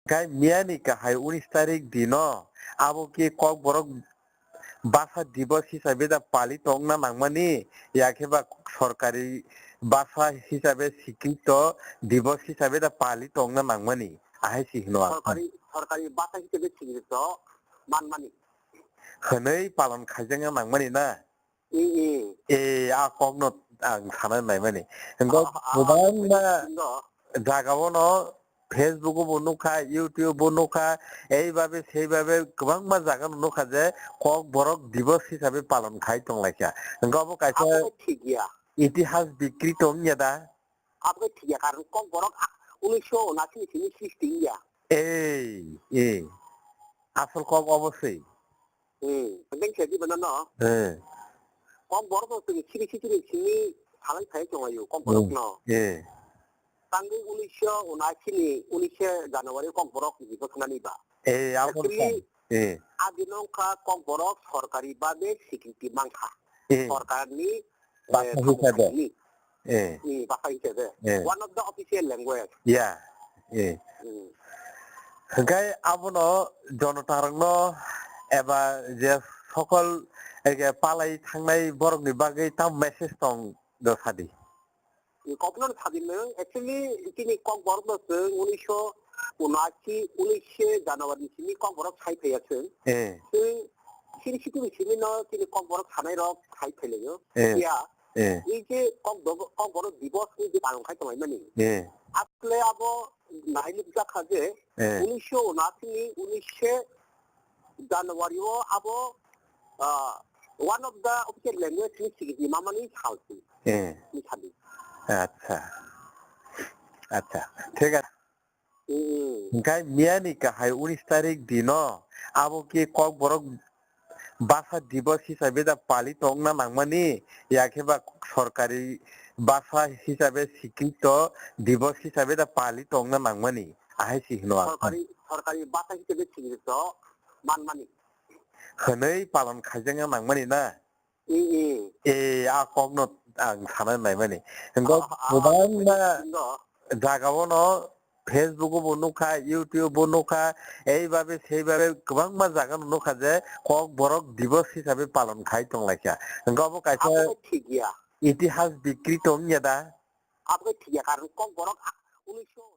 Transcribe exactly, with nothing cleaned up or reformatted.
Kai miyani kahai unis tarik dino abo ki Kokborok basa divos hisabe da pali tongna nangmani, ya khe ba sorkari basa hisabe sikrito divos hisabe da pali tongna nangmani, ahai si hino ang. Sorkari, sorkari basa hisabe sikrito manmani. Hwnwi palon khaijakna nangmani na? Mm, mm. Eh, a kokno ang sana naimani. Hingke ah, ah, kwbangma ah, jagao no Facebook o bo nukha, YouTube o nukha, eibabe seibabe kwbangma jaga no nukha je Kokborok divos hisabe palon khai tonglaikha. Hingke obo kaisa abo thik ya. Itihas bikrito wngya da? Abo khe thik ya, karon Kokborok a-, unisho unashi ni simi srishti wngya. Ei, ei. Asol kok obo se. Hmm, teng khe di bana no. Eh. Kokborok no twi siri siri simi salai phai tongo Kokborok no. Eh. Tangwi unisho unashi ni unishe January Kokborok ni bwkhnani ba. Eh, abo actually, eh. Adi nongkha Kokborok sorkari babe sikriti mankha. Eh. Sorkarni, eh, basa hisabe. Thani. Eh. Hmm, basa hisabe. Eh. One of the official language. Yeah. Eh. Hmm. Hingke abono jonotarokno eba je sokol ege palai thangnai borokni bagwi tam message tong do sadi. Kokno sadi nwng, actually, chini Kokborok no chwng unisho unashi, unishe January ni simi Kokborok sai phaiya chwng. Eh. Chwng siri sitini simi no chini Kokborok sanai rok sai phailaio. Eh. Ya. Eh. Ei je Kokborok, Kokborok divos ni je palon khai tonglaimani. Eh. Asle abo nai nukjakha je, eh, unisho unashi ni unishe January o abo, ah, one of the official language ni sikiti mamani salsi. Eh. Ni sadi. Acha. Acha. Thik ase. Mm. Hingke miyani kahai unis tarik dino abo ki Kokborok basa divos hisabe da pali tongna nangmani, ya khe ba sorkari basa hisabe sikrito divos hisabe da pali tongna nangmani, ahai si hino ang. Sorkari, sorkari basa hisabe sikrito manmani. Hwnwi palon khaijakna nangmani na? Mm, mm. Eh, a kokno ang sana naimani. Hingke ah, ah, kwbangma ah, jagao no Facebook o bo nukha, YouTube o bo nukha, eibabe seibabe kwbangma jaga no nukha je Kokborok divos hisabe palon khai tonglaikha. Hingke obo kaisa abo thik ya. Itihas bikrito wngya da? Abo khe thik ya, karon Kokborok a-, unisho